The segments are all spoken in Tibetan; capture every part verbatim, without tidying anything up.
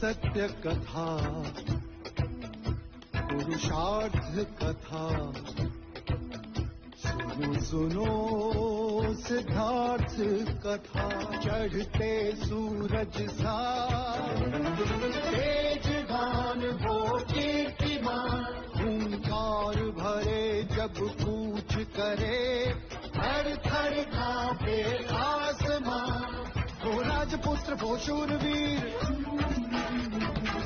सत्य कथा, पुरुषार्थ कथा, सुनो सुनो सिद्धार्थ कथा। चढ़ते सूरज सा तेजवान वो कीर्तिमान, हुंकार भरे जब कूच करे, थर थर कांपे आसमां। वो राजपुत्र वो शूरवीर,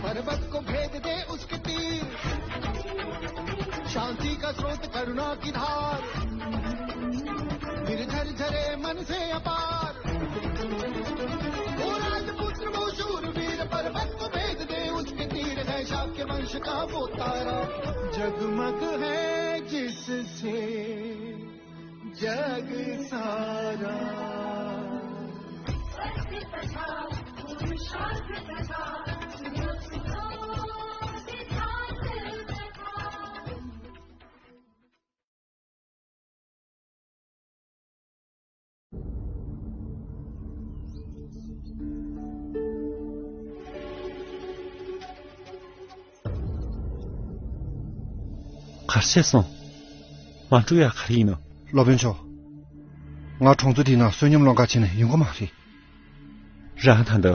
पर्वत को भेद दे उसके तीर। शांति का स्रोत करुणा की धार, निर्झर झरे मन से अपार। वो राजपुत्र वो शूरवीर, पर्वत को भेद दे उसके तीर। है शाक्य वंश का वो तारा, जगमग है जिससे जग सारा। གར་བྱས་སོང་། མ་འགྲོ་ཡག་ག་རེ་ཡིན་ནམ། སློབ་དཔོན་མཆོག་ང་གྲོང་ཚོ་འདི་ནང་བསོད་སྙོམས་སློང་ག་ཕྱིན་ན་ཡོང་གི་མ་རེད། རང་ད་ལྟ་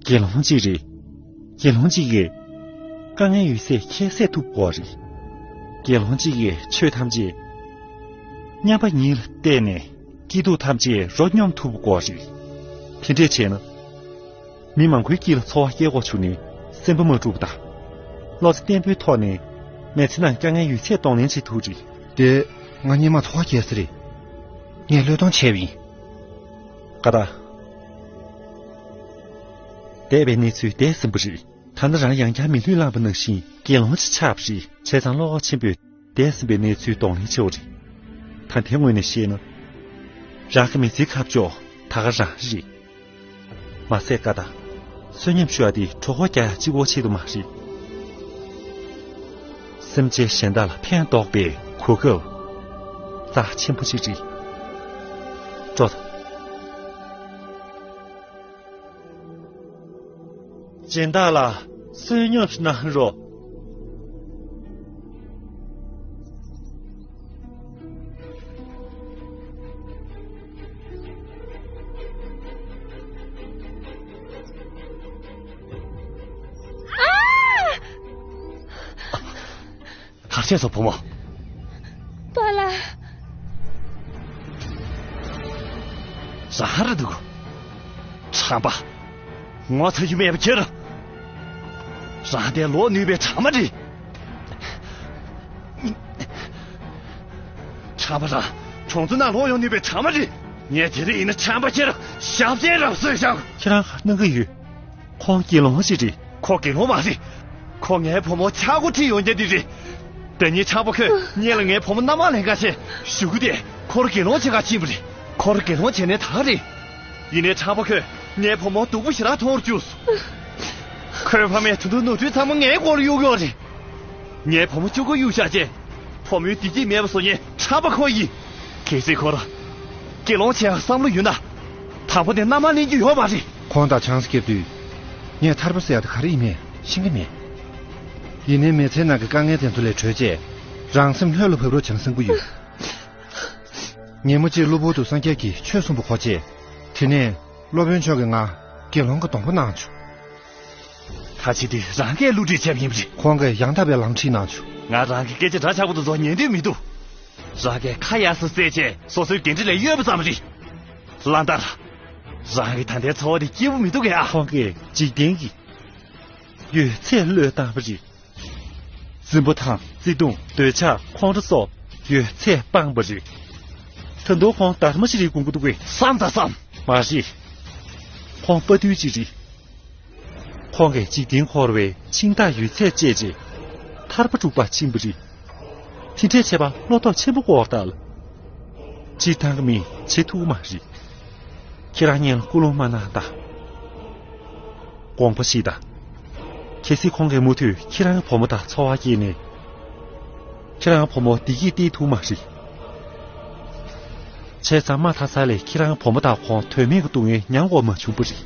དགེ་སློང་གཅིག་རེད། དགེ་སློང་གཅིག་གིས་དཀའ་ངལ་ཡོད་ཚད་ཁྱད་བསད་ཐུབ་དགོས་རེད། དགེ་སློང་གཅིག་གིས་ཆོས་ཐམས་ཅད་མཉམ་པ་ཉིད་ལ་གཏད་ནས་སྐྱིད་སྡུག་ཐམས་ཅད་རོ་སྙོམས་ཐུབ་དགོས་རེད། དེ་འདྲས་བྱས་ན། མི་མང་པོའི་དཀྱིལ་ལ་འཚོ་བ་སྐྱེལ་དགོས་བྱུང་ནས་སེམས་པ་མ་འཁྲུགས་པ་དང་། བློ་རྩེ་བརྟན་པོའི་ཐོག་ནས་མི་ཚེ་ནང་དཀའ་ངལ་ཡོད་ཚད་གདོང་ལེན་བྱེད་ཐུབ་རེད། དེ་ང་སྔོན་མ་འཚོ་བ་སྐྱེལ་ས་རེད། ངས་བློས་གཏོང་བྱས་པ་ཡིན། ཀ་ད། འདས་པའི་གནས་ཚུལ་འདས་ཟིན་པ་རེད། ད་ནི་རང་ཡང་བསྐྱར་མི་ལུས་བླངས་པ་ནང་བཞིན་དགེ་སློང་ཅིག་ཆགས་པ་རེད། བྱས་ཙང་བློ་ཁོག་ཆེན་པོས་འདས་ཟིན་པའི་གནས་ཚུལ་གདོང་ལེན་བྱེད་དགོས་རེད། ད་དེ་ངོས་ནས་བཤད་ན། རང་གི་མི་ཚེའི་ཁ་ཕྱོགས་ད་ག་རང་རེད། མ་ཟད་ཀ་ད། བསོད་སྙོམས་ཞུ་བ་དེ་གྲོད་ཁོག་རྒྱག་ཡག་གཅིག་པོ་ཆེད་དུ་མ་རེད། སེམས་ཅན་གཞན་དག་ལ་ཕན་འདོགས་པའི་གོ་སྐབས་རྩ་ཆེན་པོ་ཅིག་རེད། སྤྲོ་དང་། སྦྱིན་བདག་ལགས། བསོད་སྙོམས་གནང་རོགས། གར་བྱས་སོང་བུ་མོ། པཱ་ལགས། རང་རེད་འདུག་ཁྲམ་པ། ངོ་ཚ་རྒྱུ་མེད་པ་ཁྱེར། རང་དེ་ལོག་ནུས་པའི་གྲངས་མ་རེད། ཁྲམ་པ་རང་གྲོང་ཚོ་ནང་ལོག་ཡོང་ནུས་པའི་གྲངས་མ་རེད། ངས་དེ་རིང་ཡིན་ན་ཁྲམ་པ་ཁྱེར་ཞབས་བརྟན་རབ་གསོས་བཞག་ཁྱེད་རང་ག་གནང་གི་ཡོད། ཁོང་དགེ་སློང་ཞིག་རེད། ཁོ་དགེ་སློང་མ་རེད། ཁོ་ངའི་བུ་མོ་ཆག་སྒོ་ཁྲིད་ཡོང་རྒྱུ་དེ་རེད། ད་ནི་ཁྲམ་པ་ཁོས་སྔོན་ལ་ངའི་བུ་མོ་མནའ་མ་ལེན་ག་བྱས་གཞུག་གུ་དེ་ཁོར་དགེ་སློང་བྱེད་ག་ཕྱིན་པ་རེད། ཁོར་དགེ་སློང་བྱས་ནས་ད་རེད། ཡིན་ནའི་ཁྲམ་པ་ཁོས་ངའི་བུ་མོ་སྡུག་པོ་ཞེ་དྲག་མཐོང་བར་གྱུར་སོང་། ཁོའི་ཕ་མས་ད་དུང་ནོར་འཁྲུལ་ཚང་མ་ངའི་མགོ་ལ་གཡུག་ཡོད་རེད། ངའི་བུ་མོ་གཅིག་པོ་གཡུག་བཞག་རྗེས། བུ་མོའི་བདེ་སྐྱིད་མེད་པ་བཟོ་མཁན་ཁྲམ་པ་ཁོ་ཡིན། གལ་སྲིད་ཁོར་དགེ་སློང་བྱེད་ཡག་བསམ་བློ་ཡོད་ན། དང་པོ་དེ་མནའ་མ་ལེན་རྒྱུ་ཡོད་མ་རེད། ཁོང་དང་ཆང་ས་བརྒྱབ་དུས། ངས་ཐར་པ་ཟེར་ཡག་དེ་ག་རེ་ཡིན་མིན་ཤེས་ཀྱི་མེད། ཡིན་ནའི་མི་ཚེ་ནང་གི་དཀའ་ངལ་དེ་ཚོ་ལས་གྲོལ་རྗེས། རང་སེམས་ལྷོད་ལ་བབས་རོགས་བྱུང་བསམ་གྱི་ཡོད། ཉིན་མོ་གཅིག་གློ་བུར་དུ་སངས་རྒྱས་ཀྱིས་ཆོས་གསུངས་པ་གོ་རྗེས། དེ་ནས་སློབ་དཔོན་མཆོག་གིས་ང་དགེ་སློང་གི་སྡོང་པོ་གནང་བྱུང་། ད་ཅི་དེ་རང་གིས་བསླུ་བྲིད་བྱས་པ་ཡིན་པ་རེད། ཁོང་གིས་ཡང་དག་པའི་ལམ་ཁྲིད་གནང་བྱུང་། ང་རང་གི་སྐད་ཆ་འདྲ་ཆགས་པོ་དེ་ཚོ་ཉན་འདོད་མི་འདུག་རང་གིས་ཁ་ཡར་སེ་བཙལ་བྱས་སོ་སོའི་འགན་འཁྲི་ལས་གཡོལ་བ་ཙམ་རེད། ལན་དར། རང་གི་ད་ལྟའི་འཚོ་བ་དེ་སྐྱིད་པོ་མི་འདུག་གས་ཨ། ཁོང་གིས་འཇིག་རྟེན་གྱི་ཡོད་ཚད་བློས་བཏང་བ་རེད། སྲིན་པོ་དང་བརྩེ་དུང་འདོད་ཆགས་ཁོང་ཁྲོ་སོགས་ཡོད་ཚད་སྤངས་པ་རེད། ད་དུང་ཁོང་སྡར་མ་ཞིག་རེད་དགོངས་ཀྱི་འདུག་གས། བསམ་དང་བསམ། མ་རེད། ཁོང་དཔའ་རྟུལ་ཅིག་རེད། ཁོང་གིས་འཇིག་རྟེན་འཁོར་བའི་འཆིང་ཐག་ཡོད་ཚད་བཅད་རྗེས། ཐར་པ་སྒྲུབ་པར་ཕྱིན་པ་རེད། དེ་འདྲས་བྱས་པ་བློ་སྟོབས་ཆེན་པོ་དགོས་ད་ལ། སྤྱིར་བཏང་གི་མིས་བྱེད་ཐུབ་ཀྱི་མ་རེད། ཁྱེད་རང་ངེད་ལ་སྐུལ་སློང་མ་གནང་དང་། དགོངས་པ་བཞེས་དང་། གལ་སྲིད་ཁོང་གིས་མུ་མཐུད་ཁྱེད་རང་གི་བུ་མོ་དང་འཚོ་བ་སྐྱེལ་ནས། ཁྱེད་རང་བུ་མོ་བདེ་སྐྱིད་སྟེར་ཐུབ་མ་རེད། བྱས་ཙང་མ་མཐའ་ས་ལས་ཁྱེད་རང་བུ་མོ་དང་ཁོང་དོན་མེད་ཀྱི་སྡུག་བསྔལ་མྱངས་དགོས་མ་བྱུང་བ་རེད།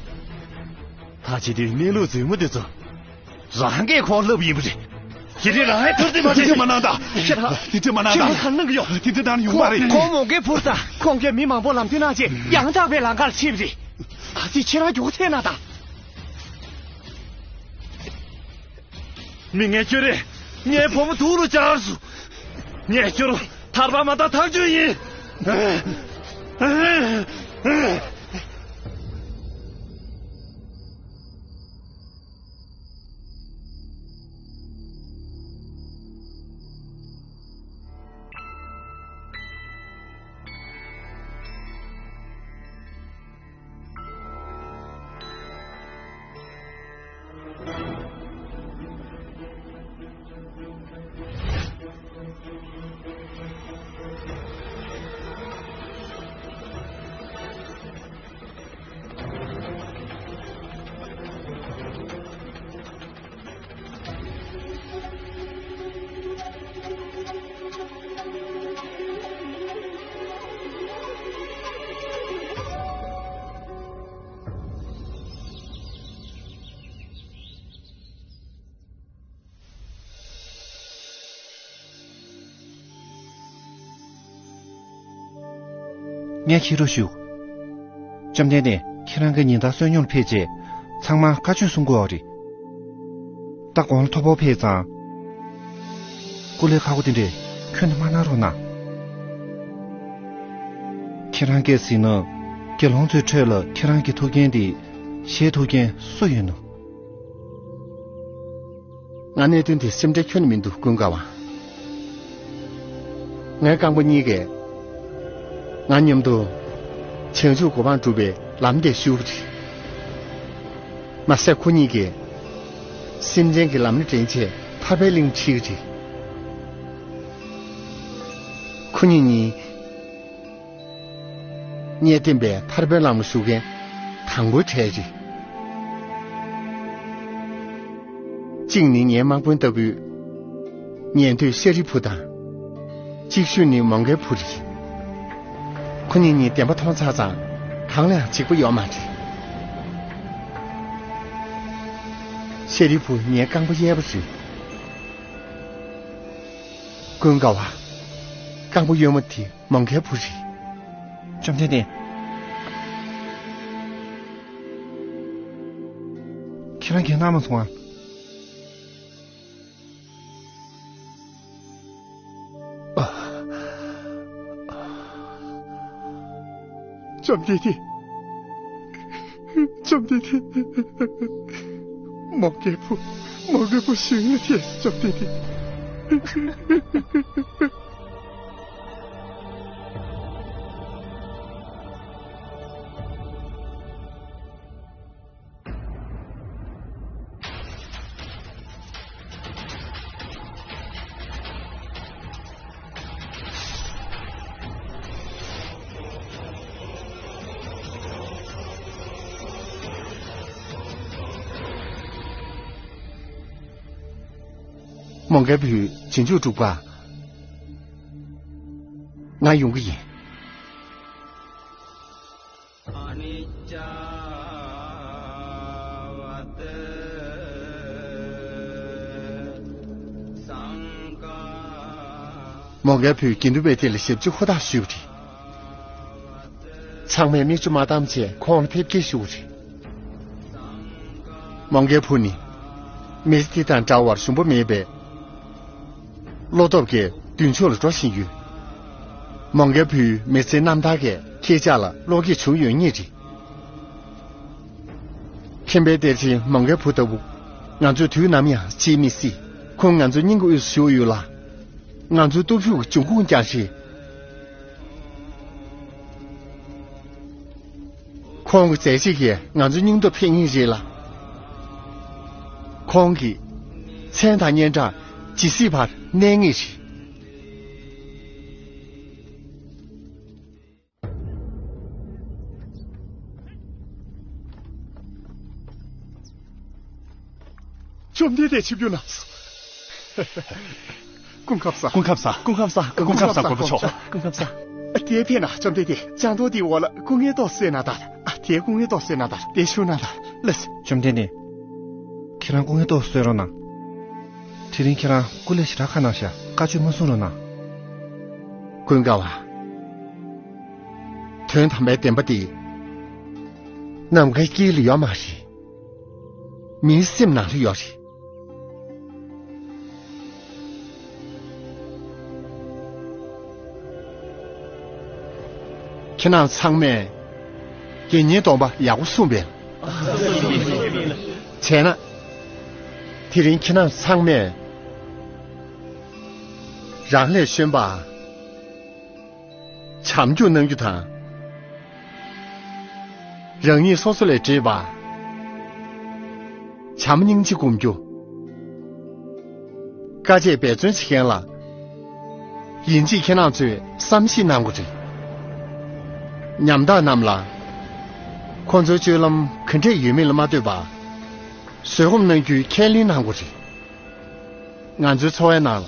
ད་བྱེད་དུས་གནས་ལུགས་རྫུན་མ་དེ་ཚོ། རང་གིས་ཁོང་བསླབས་ཡིན་པ་རེད། དེ་རིང་རང་ཧེ་ཐུར་དེ་མ་དེ་ཚོ་མ་གནང་ད། ཁྱེད་རང་། དེ་ཚོ་མ་གནང་ད། ཁྱེད་རང་གང་གནང་གི་ཡོད། དེ་ཚོ་གནང་ཡོང་མ་རེད། ཁོང་མོ་གའི་བུར་ད་ཁོང་གིས་མི་མང་པོ་ལམ་སྟོན་གནང་རྗེས་ཡང་དག་པའི་ལམ་ཁར་ཕྱིན་པ་རེད། ད་ཅི་ཁྱེད་རང་མགྱོགས་ཐལ་ན་ད། མི་ངན་ཁྱོད་རེད། ངའི་བུ་མོ་དུག་ལ་སྦྱར་སོང་། ངས་ཁྱོད་ཐར་པ་མ་ཐག་ཐག་གཅོད་ཡིན། ངས་ཁྱེད་རོགས་ཞུ། བཅོམ་ལྡན་འདས་ཁྱེད་རང་གི་ཉིན་ལྟར་བསོད་སྙོམས་ཕེབས་རྗེས་ཚང་མ་བཀའ་ཆོས་གསུང་དགོས་པ་རེད། ད་དགོང་ལ་ཐོ་ཕོག་ཕེབས་ཙང་། སྐུ་ལས་ཁག་པོ་དེ་འདྲས་ཁྱོན་ནས་མ་གནང་རོགས་གནང་། ཁྱེད་རང་གིས་གཟིགས་ན་དགེ་སློང་ཚོའི་ཁྲོད་ལ་ཁྱེད་རང་གི་ཐུགས་འགན་དེ་བཞེས་ཐུབ་མཁན་སུ་ཡོད་ནམ། ང་གནད་དོན་དེ་སེམས་ཁྲལ་ཁྱོན་ནས་མི་འདུག་ཀུན་དགའ་བ། ངའི་རྐང་པ་གཉིས་ཀས་ང་མཉམ་དུ་བྱང་ཆུབ་གོ་འཕང་སྒྲུབ་པའི་ལམ་དེ་ཞུགས་པ་རེད། མ་ཟད་ཁོ་གཉིས་ཀས་སེམས་ཅན་གྱི་ལམ་སྣེ་འདྲེན་ཆེད་ཐར་པའི་གླིང་ཁྲིད་ཀྱི་རེད། ཁོ་གཉིས་གཉིས། ངས་བསྟན་པའི་ཐར་པའི་ལམ་ལ་ཞུགས་མཁན་དང་པོའི་གྲས་རེད། གཅིག་ནི་ངའི་དམག་དཔོན་ལྟ་བུའི་ཉན་ཐོས་ཤཱ་རིའི་བུ་དང་། གཅིག་ཤོས་ནི་མོའུ་འགལ་བུ་རེད། ཁོ་གཉིས་གཉིས་བདེན་པ་མཐོང་ཚར་ཙང་གང་ལ་ཡང་འཇིགས་པ་ཡོད་མ་རེད། ཤཱ་རིའི་བུ་ངའི་རྐང་པ་གཡས་པ་རེད། ཀུན་དགའ་བ། རྐང་པ་གཡོན་མ་དེ་མོའུ་འགལ་བུ་རེད། བཅོམ་ལྡན་འདས། ཁྱེད་རང་གིས་གནང་མ་སོང་ཨ། བཅོམ་ལྡན་འདས། བཅོམ་ལྡན་འདས། མོའུ་འགལ་བུ། མོའུ་འགལ་བུ་ཞིང་ལ་ཐལ་བཅོམ་ལྡན་འདས། མོའུ་འགལ་བུས་རྗེས་འཇུག་སྒྲུབ་ག་ང་ཡོང་གི་ཡིན། མོའུ་འགལ་བུས་དགེ་འདུན་པའི་སྡེ་ལ་ཞབས་ཕྱི་ཧུར་ཐག་ཞུས་པ་རེད། ཚང་མས་མིག་ཆུ་མ་བཏང་བྱས་ཁོང་ལ་ཕེབས་སྐྱེལ་ཞུས་པ་རེད། མོའུ་འགལ་བུ་ནི་མི་ཚེ་འདི་དང་འདྲ་བར་ཞུམ་པ་མེད་པས། བློ་སྟོབས་ཀྱིས་མདུན་ཕྱོགས་ལ་འགྲོ་བཞིན་ཡོད། མོའུ་འགལ་བུའི་མི་ཚེའི་རྣམ་ཐར་གྱིས་ཁྱེད་ཅག་ལ་བློ་སྐྱེད་བྱུང་ཡོད་ངེས་རེད། མཁན་པོའི་གཏེར་ཆེན་མོའུ་འགལ་བུ་ལྟ་བུ་ང་ཚོས་དུས་ནམ་ཡང་བརྗེད་མི་སྲིད། ཁོང་ང་ཚོའི་སྙིང་གི་དབུས་སུ་བཞུགས་ཡོད་ལ། ང་ཚོའི་སྟོབས་ཤུགས་ཀྱི་འབྱུང་ཁུངས་ཀྱང་རེད། ཁོང་གི་མཛད་རྗེས་ཀྱིས་ང་ཚོའི་སྙིང་སྟོབས་འཕེལ་ངེས་རེད་ལ། ཁོང་གི་མཚན་དང་སྙན་གྲགས་ཇི་སྲིད་བར་གནས་ངེས་རེད། བཅོམ་ལྡན་འདས་ཆིབས་བསྒྱུར་གནང་སོང་། སྐུ་ཁམས་བཟང་། སྐུ་ཁམས་བཟང་། སྐུ་ཁམས་བཟང་། སྐུ་ཁམས་བཟང་། དགོན་པ་མཆོག་སྐུ་ཁམས་བཟང་། ཨ། དེ་ཕེབས་ན་བཅོམ་ལྡན་འདས། ལྕང་ཏོག་དེའི་འོག་ལ་སྐུ་ངལ་ཏོག་གསོས་ན་ད། ཨ། དེ་སྐུ་ངལ་ཏོག་གསོས་ན་ད། དེ་བཞུགས་ན་ད། ལགས་སོ། བཅོམ་ལྡན་འདས། ཁྱེད་རང་སྐུ་ངལ་ཏོག་གསོས་རོགས་གནང་། དེ་རིང་ཁྱེད་རང་སྐུ་ལས་ཞེ་དྲག་ཁ་གནང་ཤག་བཀའ་ཆོས་མ་གསུང་རོགས་གནང་། ཀུན་དགའ་བ། དོན་དམ་པའི་བདེན་པ་དེ་ནམ་མཁའི་དཀྱིལ་ལ་ཡོད་མ་རེད། མིའི་སེམས་ནང་ལ་ཡོད་རེད། ཁྱེད་རྣམས་ཚང་མས་དགེ་བསྙེན་སྡོམ་པ་ཡག་པོ་སྲུངས་པས། བྱས་ན། དེ་རིང་ཁྱེད་རྣམས་ཚང་མས་རང་ལས་གཞོན་པ། བྱམས་སྐྱོང་གནང་རྒྱུ་དང་། རང་ཉིད་སོ་སོ་ལས་བྲེལ་བ། བྱམས་སྙིང་རྗེ་སྒོམ་རྒྱུ། དཀའ་སྤྱད་འབད་བརྩོན་བྱེད་མཁན་ལ། ཡིན་གཅིག་ཁྱེད་རྣམ་ཚོས་བསམ་ཤེས་གནང་དགོས་རེད། ཉམ་ཐག་རྣམས་ལ། ཁོང་ཚོའི་སྤྱོད་ལམ་ག་འདྲས་ཡོད་མེད་ལ་མ་ལྟོས་པར། བཟོད་སྒོམ་གནང་རྒྱུའི་ཁས་ལེན་གནང་དགོས་རེད། ང་ཚོའི་འཚོ་བའི་ནང་ལ།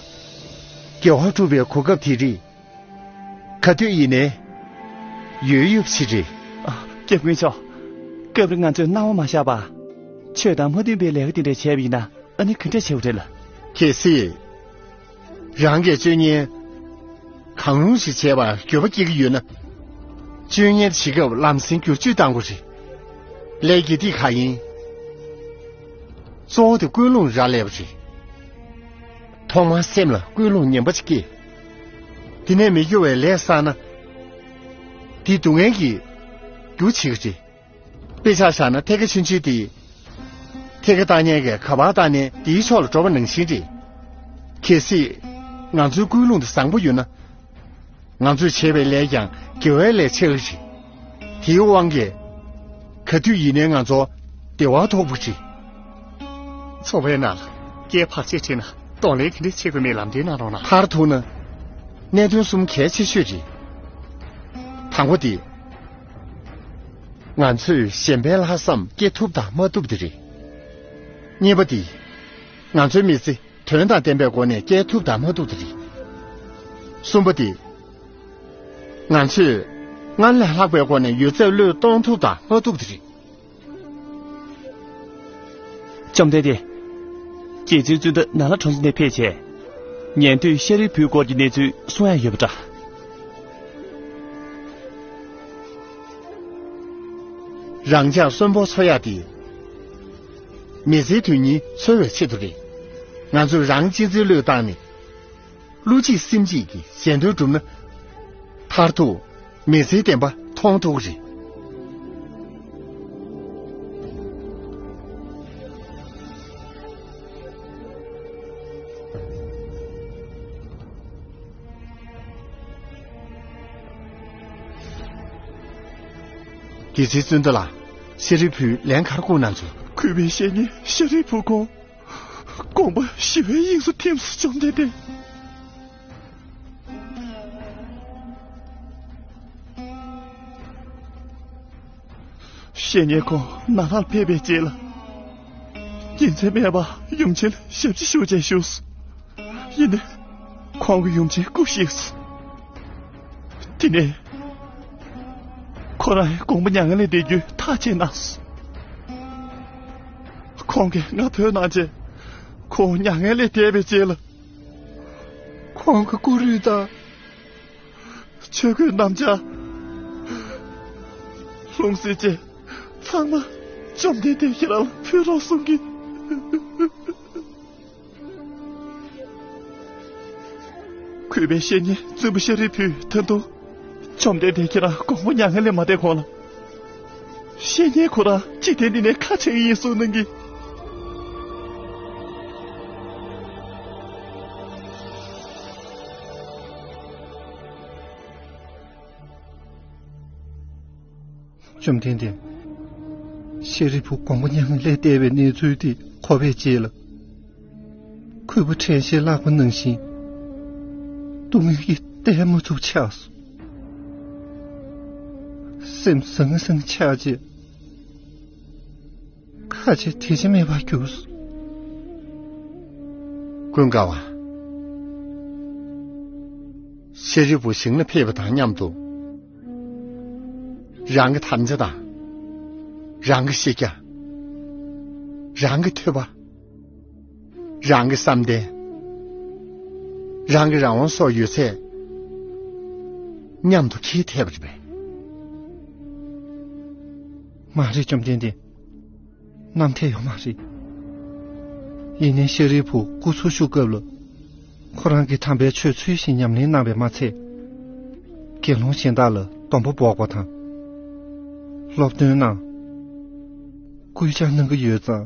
དགེ་བ་སྒྲུབ་པའི་གོ་སྐབས་དེ་རིགས། ག་དུས་ཡིན་ནའི། ཡོད་ཡོད་ཅིག་རེད། ཨ། སྐྱབས་མགོན་མཆོག་སྐབས་རེ་ང་ཚོས་སྣང་བ་མ་ཤར་བར། ཆོས་དང་མ་མཐུན་པའི་ལས་ཀ་དེ་འདྲ་བྱས་པ་ཡིན་ན། ཨ་ནི་ག་འདྲ་བྱེད་དགོས་རེད་ལ། གལ་སྲིད། རང་གིས་སྤྱོད་ངན། གང་རུང་ཞིག་བྱས་པར་འགྱོད་པ་སྐྱེ་གི་ཡོད་ན། སྤྱོད་ངན་བྱེད་སྐབས་ལམ་སེང་བསྒྱུར་བཅོས་གཏང་དགོས་རེད། ལས་དགེ་སྡིག་གང་ཡིན། གཙོ་བོ་དེ་ཀུན་སློང་རག་ལས་པ་རེད། ཐོག་མར་སེམས་ལ་ཀུན་སློང་ངན་པ་ཅིག་སྐྱེ། དེ་ནས་མི་དགེ་བའི་ལས་བསགས་ན། དེ་སྡུག་བསྔལ་གྱི་རྒྱུ་བྱེད་ཀྱི་རེད། དཔེ་ཆ་བཞག་ན་ཐད་ཀ་ཆུང་ཆུང་དེ། ཐད་ཀ་བཏང་མཁན་གྱིས་ག་པར་བཏང་ནའི་དེའི་ཕྱོགས་ལ་འགྲོ་བ་ནང་བཞིན་རེད། གལ་སྲིད། ང་ཚོའི་ཀུན་སློང་དེ་བཟང་པོ་ཡོད་ན། ང་ཚོས་བྱས་པའི་ལས་ཀྱང་དགེ་བའི་ལས་ཆགས་ཀྱི་རེད། དེའི་དབང་གིས། ག་དུས་ཡིན་ནའི་ང་ཚོ་བདེ་བ་ཐོབ་ཀྱི་རེད། འཚོ་བའི་ནང་ལ་སྐྱེས་བར་ཆད་འཕྲད་ན་གདོང་ལེན་ག་འདྲ་བྱེད་དགོས་མེད་ལམ་སྟོན་གནང་རོགས་གནང་། མཐར་ཐུག་ན། གནད་དོན་གསུམ་གལ་ཆེ་ཤོས་རེད། དང་པོ་དེ། ང་ཚོས་གཞན་ཕན་ལྷག་བསམ་སྐྱེ་ཐུབ་དང་མ་ཐུབ་དེ་རེད། གཉིས་པ་དེ། ང་ཚོའི་མི་ཚེ་དོན་དང་ལྡན་པའི་སྒོ་ནས་སྐྱེལ་ཐུབ་དང་མ་ཐུབ་དེ་རེད། གསུམ་པ་དེ། ང་ཚོས་སྔར་ལས་ལྷག་པའི་སྒོ་ནས་ཡོད་ཚད་བློས་གཏོང་ཐུབ་དང་མ་ཐུབ་དེ་རེད། བཅོམ་ལྡན་འདས། རྗེ་བཙུན་བཙུན་མོ་ནཱ་ལེནྡྲ་གྲོང་ཚོ་ནས་ཕེབས་རྗེས། ཉན་ཐོས་ཤཱ་རིའི་བུའི་སྐོར་གྱི་གནས་ཚུལ་གསུང་ཡ་ཡོད་པ་འདྲ། རང་ཅག་གསོན་པོ་འཚོ་ཡ་དེ། མི་ཚེའི་དོན་སྙིང་འཚོལ་བའི་ཆེད་དུ་རེད། ང་ཚོས་རང་གཅེས་འཛིན་བློས་བཏང་ནས། བློ་གཅིག་སེམས་གཅིག་གིས་གཞན་དོན་བསྒྲུབས་ན། མཐར་ཐུག་མི་ཚེའི་བདེན་པ་མཐོང་ཐུབ་ཀྱི་རེད། རྗེ་བཙུན་བཙུན་མོ་ལགས། ཤཱ་རིའི་བུས་ལན་ག་རེ་བསྐུར་གནང་སོང་། གུས་པའི་བཤེས་གཉེན་ཤཱ་རིའི་བུ་ཁོང་། དགོངས་པ་ཞི་བའི་དབྱིངས་སུ་ཐིམ་སོང་། བཅོམ་ལྡན་འདས། བཤེས་གཉེན་ཁོང་ནཱ་ལེནྡྲར་ཕེབས་པའི་རྗེས་ལ། རྒྱུ་མཚན་མེད་པར་ཡུམ་ཆེན་ལ་ཞབས་ཕྱི་ཞུ་ཅེས་ཞུས་སོ། ཡིན་ནའི། ཁོང་གིས་ཡུམ་ཆེན་སྐུ་གཤེགས་སོ། དེ་ནས། ཁོ་རང་དགོངས་པ་མྱ་ངན་ལས་འདས་རྒྱུའི་ཐག་བཅད་གནང་སོ། ཁོང་གིས་ང་ཐོས་གནང་རྗེས། ཁོང་མྱ་ངན་ལས་འདས་པའི་རྗེས་ལ། ཁོང་གི་སྐུ་རུས་དང་། ཆོས་གོས་སྣམ་སྦྱར། ལྷུང་བཟེད་བཅས་ཚང་མ་བཅོམ་ལྡན་འདས་ཁྱེད་རང་ལ་ཕུལ་རོགས་གསུང་གི། གུས་པའི་བཤེས་གཉེན་བཙུན་མོ་ཤཱ་རིའི་བུས་ད་དུང་བཅོམ་ལྡན་འདས་ཁྱེད་རང་དགོངས་པ་མྱ་ངན་ལས་མ་འདས་གོང་ལ། བཤེས་གཉེན་ཁོ་རང་འཇིག་རྟེན་འདི་ནས་ཁ་ཕྱེ་གི་ཡིན་གསུངས་གནང་གི། བཅོམ་ལྡན་འདས། ཤཱ་རིའི་བུ་དགོངས་པ་མྱ་ངན་ལས་འདས་པའི་གནས་ཚུལ་དེ་གོ་བའི་རྗེས་ལ། གུས་པ་དྲན་ཤེས་ལྷག་པ་ནང་བཞིན། སྡུག་བསྔལ་གྱིས་བལྟ་མ་ཐུབ་ཆགས་སོ། སེམས་ཟང་ཟིང་ཆགས་རྗེས། ཁ་རྗེ་དེ་ཅི་མེད་པར་གྱུར་སོ། ཀུན་དགའ་བ། ཤཱ་རིའི་བུ་ཞིང་ལ་ཕེབས་པ་དང་མཉམ་དུ། རང་གི་དམ་བཅའ་དང་། རང་གི་ཤེས་རྒྱ། རང་གི་ཐོས་པ། རང་གི་བསམ་གཏན། རང་གི་རང་དབང་སོགས་ཡོད་ཚད་མཉམ་དུ་འཁྱེར་ཐེབས་པ་རེད་པས། མ་རེད། བཅོམ་ལྡན་འདས། རྣམ་ཐར་ཡོད་མ་རེད། ཡིན་ནའི་ཤཱ་རིའི་བུ་སྐུ་འཚོ་བཞུགས་སྐབས་ལ། ཁོ་རང་གིས་དམ་པའི་ཆོས་ཚུལ་བཞིན་ཉམས་ལེན་གནང་བས་མ་ཚད། དགེ་སློང་གཞན་དག་ལ་སྡོམ་པ་འབོགས་པ་དང་། སློབ་སྟོན་གནང་། སྐུལ་ལྕག་གནང་གི་ཡོད་ཙང་།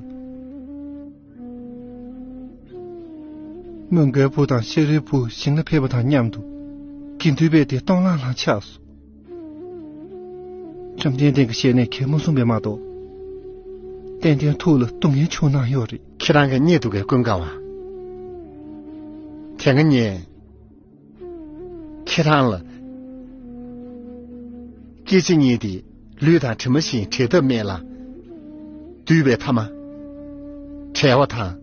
མོའུ་འགལ་བུ་དང་ཤཱ་རིའི་བུ་ཞིང་ལ་ཕེབས་པ་དང་མཉམ་དུ། དགེ་འདུན་པས་དེ་གཏོང་ལང་ལང་ཆགས་སོ། བཅོམ་ལྡན་འདས་ཀྱི་ཞལ་ནས་གང་མ་གསུངས་པས་མ་གཏོགས། ཏན་ཏན་ཐུགས་ལ་སྡུག་བསྔལ་བྱུང་གནང་ཡོད་རེད། ཁྱེད་རང་གིས་རྙེད་འདུག་གས། ཀུན་དགའ་བ། དེ་སྔ་ངས་ཁྱེད་རང་ལ། སྐྱེ་འཆི་གཉིས་དེ་ལུས་དང་གྲིབ་མ་བཞིན་བྲལ་ཐབས་མེད་ལ། འདུས་པའི་ཐ་མ། བྲལ་བ་དང་།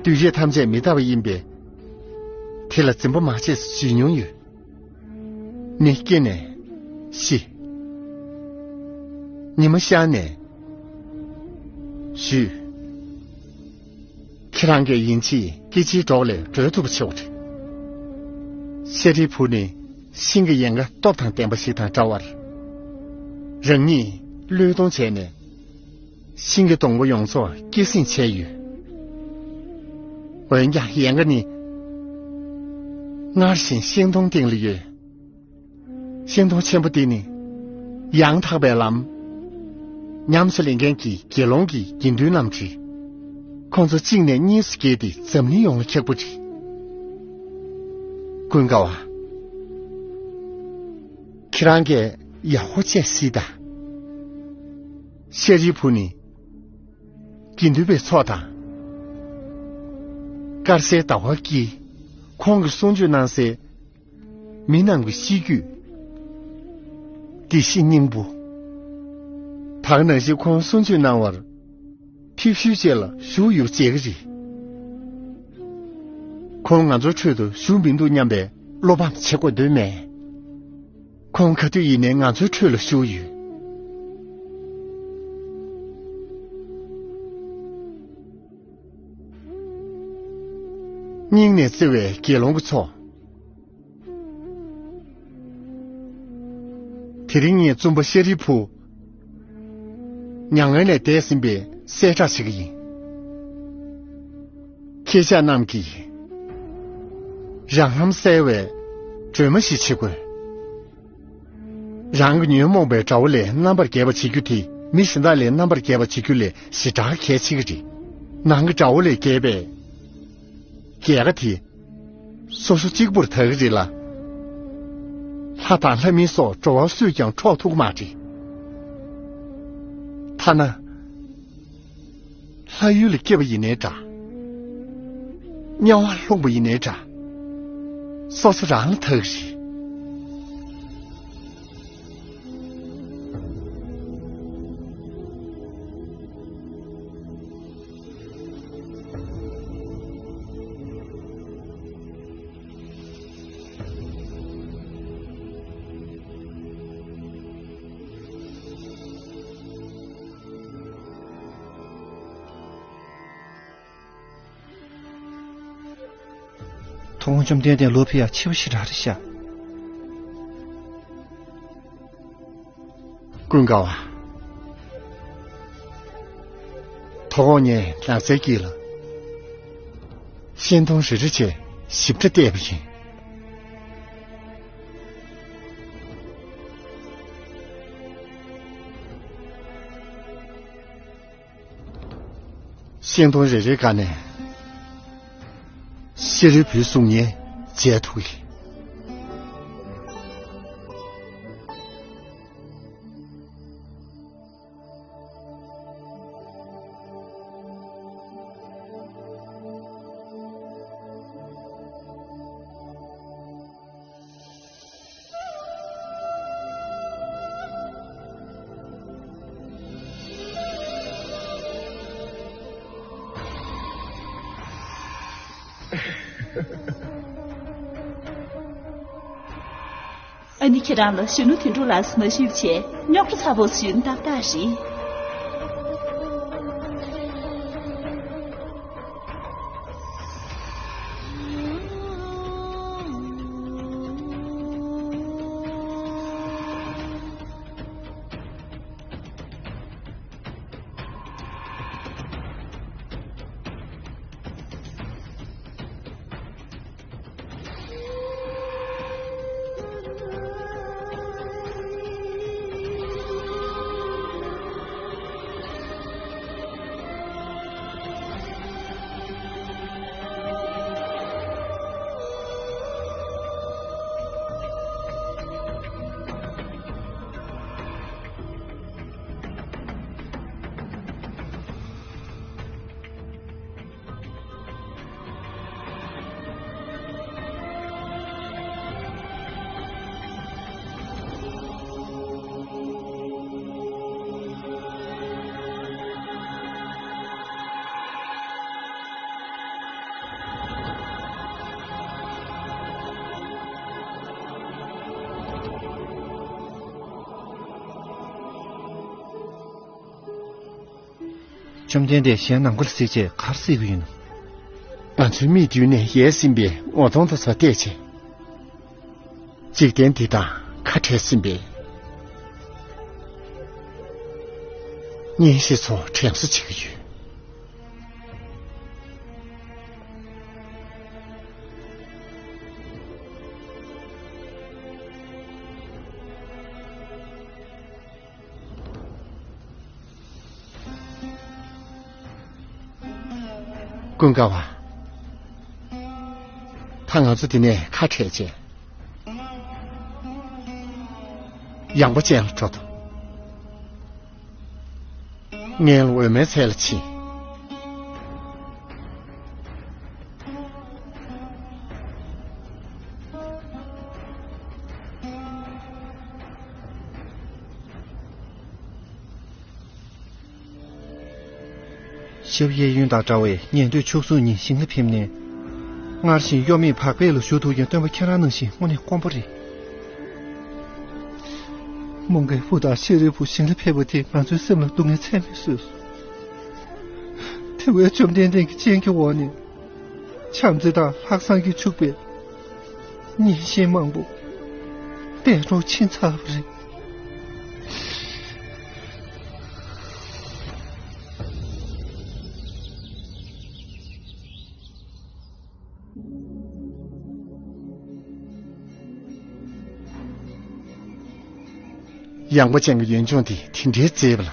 འདུས་བྱས་ཐམས་ཅད་མི་རྟག་པ་ཡིན་པས། དེ་ལ་འཛིན་པ་མ་བྱེད་ཟེར་ཞུས་མྱོང་ཡོད། མི་སྐྱེ་ནས་ཤི། ཉི་མ་ཤར་ནས་བཞུད། ཁྱེད་རང་གིས་ཡིན་ཕྱིན་སྐྱེ་འཆིའི་སྒྲོག་ལས་གྲོལ་ཐུབ་པ་བྱེད་དགོས་རེད། ཤཱ་རིའི་བུ་ནི་ཤིང་གི་ཡལ་ག་སྟོབས་དང་ལྡན་པ་ཞིག་དང་འདྲ་བར། རང་ཉིད་བློས་གཏོང་བྱས་ནས། ཤིང་གི་སྡོང་པོ་ཡོངས་རྫོགས་སྐྱེད་སྲིང་བྱས་ཡོད། འོན་ཀྱང་ཡལ་ག་ནི་སྔར་བཞིན་ཤིང་སྡོང་སྟེང་ལ་ཡོད། ཤིང་སྡོང་ཆེན་པོ་འདི་ནི་ཡང་དག་པའི་ལམ་ཉམས་སུ་ལེན་མཁན་གྱི་དགེ་སློང་གི་དགེ་འདུན་རྣམས་རེད། ཁོང་ཚོ་གཅིག་ནས་གཉིས་སུ་གྱེས་ཏེ་འཛམ་གླིང་ཡོངས་ལ་ཁྱབ་པ་རེད། ཀུན་དགའ་བ། ཁྱེད་རང་གིས་ཡག་པོ་དཔྱད་གཟིགས་དང་། ཤཱ་རིའི་བུ་ནི་དགེ་འདུན་པའི་ཚོགས་དང་། དཀར་གསལ་ཟླ་བ་དཀྱིལ། ཁོང་གིས་གསུང་ཆོས་གནང་སའི་མི་རྣམས་ཀྱི་གཤིས་རྒྱུད། བདེ་སྐྱིད་སྙིང་པོ། ད་ག་ནང་བཞིན་ཁོང་གསུང་ཆོས་གནང་བར་ཕེབས་བཞུད་བཅས་ལ་བཞུགས་ཡོད་ཅེས་ཀྱི་རེད། ཁོང་ང་ཚོའི་ཁྲོད་དུ་བཞུགས་མི་འདུག་སྙམ་པའི་བློ་ཕམ་བྱེད་དགོས་དོན་མེད། ཁོང་ག་དུས་ཡིན་ནའི་ང་ཚོའི་ཁྲོད་ལ་བཞུགས་ཡོད། སྙིང་ནས་བརྩེ་བའི་དགེ་སློང་གི་ཚོགས། དེ་རིང་ངས་བཙུན་པ་ཤཱ་རིའི་བུ་མྱ་ངན་ལས་འདས་ཟིན་པའི་གསལ་བསྒྲགས་བྱེད་ཀྱི་ཡིན། ཁྱེད་ཅག་རྣམས་ཀྱིས་རང་ཧམ་བསལ་བའི་སྒྲོན་མ་ཞིག་བྱེད་དགོས། རང་གི་ཉོན་མོངས་པའི་དགྲ་བོ་ལས་རྣམ་པར་རྒྱལ་བར་བྱེད་རྒྱུ་དེ་མི་གཞན་དག་ལས་རྣམ་པར་རྒྱལ་བར་བྱེད་རྒྱུ་ལས་ཞེ་དྲག་གལ་ཆེ་གི་རེད། ནང་གི་དགྲ་བོ་ལས་རྒྱལ་བའི་རྒྱལ་ཁ་དེ་སོ་སོ་གཅིག་པུར་དག་གི་རེད་ལ། ལྷ་དང་ལྷ་མིན་སོགས་འགྲོ་བ་སུས་ཀྱང་འཕྲོག་ཐུབ་ཀྱི་མ་རེད། ཐ་ན། ལྷ་ཡུལ་ལ་སྐྱེས་པ་ཡིན་ནའི་འདྲ། དམྱལ་བར་ལྷུང་བ་ཡིན་ནའི་འདྲ། སོ་སོ་རང་ལ་ཐུག་རེད། ཐུགས་དགོངས། བཅོམ་ལྡན་འདས་ལོ་ཕི་ཡ་ཆེ་བ་ཞེ་དྲག་རེད་ཤག་ཀུན་དགའ་བ། ཐུགས་དགོངས། ངས་ནགས་ཚལ་དཀྱིལ་ལ་ཤིང་སྡོང་རེ་རེ་བྱས་ཞིབ་ཕྲ་བལྟས་པ་ཡིན། ཤིང་སྡོང་རེ་རེའི་སྒང་ནས་ཤཱ་རིའི་བུའི་གཟུགས་བརྙན་མཇལ་ཐུབ་ཀྱི། ཨ་ནི་ཁྱེད་རང་ལ་གཞོན་ནུ་དོན་གྲུབ་ལགས་སུ་མ་ཞུས་བྱས་རྙོག་དྲ་ཚ་པོ་ཞིག་ཏག་ཏག་རེད། བཅོམ་ལྡན་འདས་གཞན་ནམ་མཁའ་ལ་གཟིགས་བྱས་ག་རེ་གཟིགས་ཀྱི་ཡིན་ནམ། ང་ཚོའི་མིག་མདུན་ནས་ཡལ་ཟིན་པའི་ངོ་གདོང་དེ་ཚོ་བལྟས་བྱས། འཇིག་རྟེན་འདི་དང་ཁ་བྲལ་ཟིན་པའི་གཉེན་བཤེས་ཚོ་དྲན་གསོ་བྱེད་ཀྱི་ཡོད། ཀུན་དགའ་བ། ད་ང་ཚོ་འདི་ནས་ཁ་བྲལ་བྱས། ཡངས་པ་ཅན་ལ་འགྲོ་དང་། ངའི་འོད་མའི་ཚལ་ལ་ཕྱིན། ཞབས་གཡས་གཡོན་དང་འདྲ་བའི་ཉན་ཐོས་མཆོག་ཟུང་གཉིས་ཞིང་ལ་ཕེབས་ནས། སྔར་བཞིན་གཡོ་མེད་བག་ཕེབས་ལ་བཞུགས་ཐུབ་མཁན་སྟོན་པ་ཁྱེད་རང་ནང་བཞིན་དངོས་གནས་དཀོན་པོ་རེད། མོའུ་འགལ་བུ་དང་ཤཱ་རིའི་བུ་ཞིང་ལ་ཕེབས་པ་དེས་ང་ཚོའི་སེམས་ལ་སྡུག་བསྔལ་ཚད་མེད་བཟོས་སོང་། དེ་བས་བཅོམ་ལྡན་འདས་ཀྱི་སྤྱན་གྱི་འོག་ནས། བྱམས་བརྩེ་དང་ལྷག་བསམ་གྱིས་ཕྱུག་པའི་གཉེན་བཤེས་མང་པོ་གཏན་གྲོངས་ཕྱིན་ཚར་བ་རེད། ཡངས་པ་ཅན་གྱི་ཡུལ་ལྗོངས་འདི་དེ་འདྲའི་མཛེས་པ་ལ།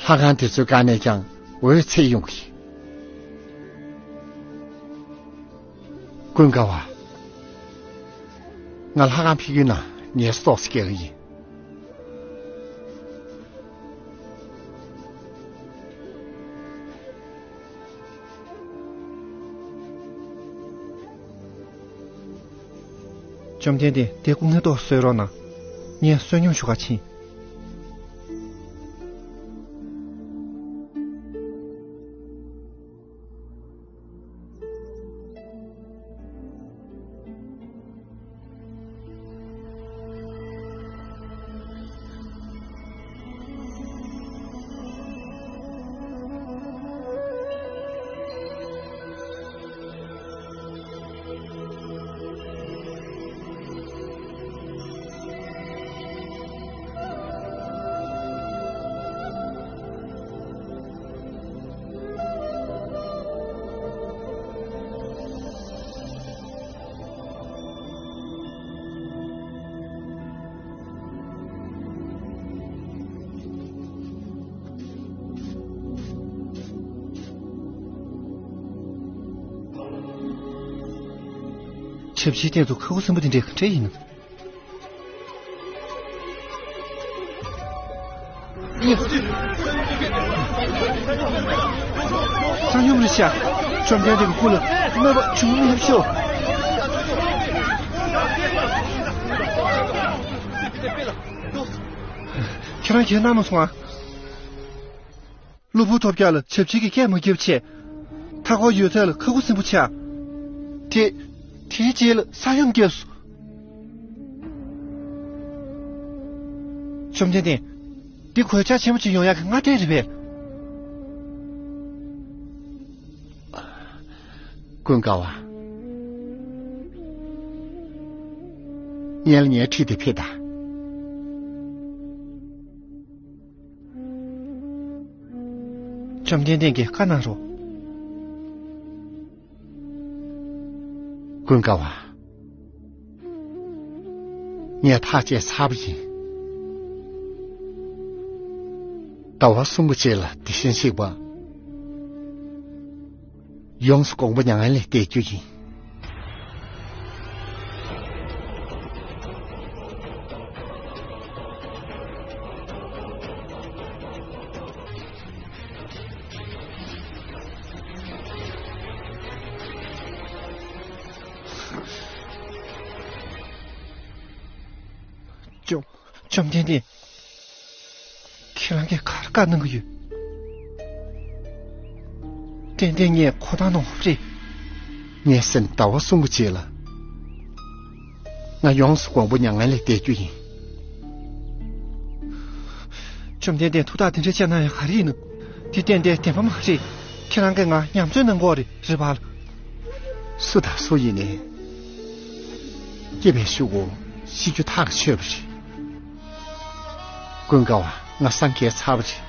ལྷ་ཁང་དེ་ཚོའི་སྒང་ནས་ཀྱང་འོད་འཚེར་ཡོང་གི། ཀུན་དགའ་བ། ང་ལྷ་ཁང་ཕ་གིའི་ནང་ངལ་གསོ་ཏོག་ཙམ་རྒྱག་གི་ཡིན། བཅོམ་ལྡན་འདས། དེ་སྐུ་ངལ་ཏོག་གསོ་རོགས་གནང་། ངས་བསོད་སྙོམས་ཞུ་ག་ཕྱིན། ཆབ་ཆའི་སྟེང་དུ་ཁ་ཁུ་སིམ་པོ་དེ་འདྲས་ག་འདྲས་ཡིན་ནམ། བསོད་སྙོམས་རེད་ཤག་བཅོམ་ལྡན་འདས་ཀྱི་སྐུ་ལ་གནོད་པ་བྱུང་མི་ཤོག་ཁྱེད་རང་གིས་གནང་མ་སོང་ཨ། གློ་བུར་ཐོལ་རྒྱག་ལ་ཆབ་ཆའི་སྐད་མ་བརྒྱབ་བྱས། མཐའ་འཁོར་ཡོད་ཚད་ལ་ཁ་ཁུ་སིམ་པོ་བྱས། དེ། དེའི་རྗེས་ལ་ས་ཡོམ་བརྒྱབ་སོང་། བཅོམ་ལྡན་འདས། འདི་གོད་ཆག་ཆེན་པོ་ཅིག་ཡོང་ཡག་གི་སྔ་ལྟས་རེད་པས། ཀུན་དགའ་བ། སྔོན་ལ་ངའི་འཁྲིས་དེར་ཕེབས་དང་། བཅོམ་ལྡན་འདས་ཀྱིས་བཀའ་གནང་རོགས། ཀུན་དགའ་བ། ངས་ཐག་བཅད་ཚར་བ་ཡིན། ཟླ་བ་གསུམ་གྱི་རྗེས་ལ་དེ་བཞིན་གཤེགས་པ་ཡོངས་སུ་དགོངས་པ་མྱ་ངན་ལས་འདས་རྒྱུ་ཡིན། བཅོམ་བཅོམ་ལྡན་འདས། ཁྱེད་རང་གིས་ག་རེ་བཀའ་གནང་གི་ཡོད། ཏན་ཏན་ངས་གོ་སྟངས་ནོར་བ་རེད། ངའི་སེམས་ཟླ་བ་གསུམ་གྱི་རྗེས་ལ། ང་ཡོངས་སུ་དགོངས་པ་མྱ་ངན་ལས་འདས་རྒྱུ་ཡིན། བཅོམ་ལྡན་འདས། ཐུགས་ཐག་དེ་འདྲ་བཅད་ན་ཡང་ག་རེ་ཡིན་ནམ། འདི་ཏན་ཏན་བདེན་པ་མ་རེད། ཁྱེད་རང་གིས་ང་ཉམས་ཚོད་གནང་གི་ཡོད་རེད། རེད་པ། སུ་དང་སུ་ཡིན་ནའི། སྐྱེ་བའི་ཤུགས་ཀྱིས་ཤི་རྒྱུ་ཐག་ཆོད་པ་རེད། ཀུན་དགའ་བ། ང་སངས་རྒྱས་ཚར་བ་རེད།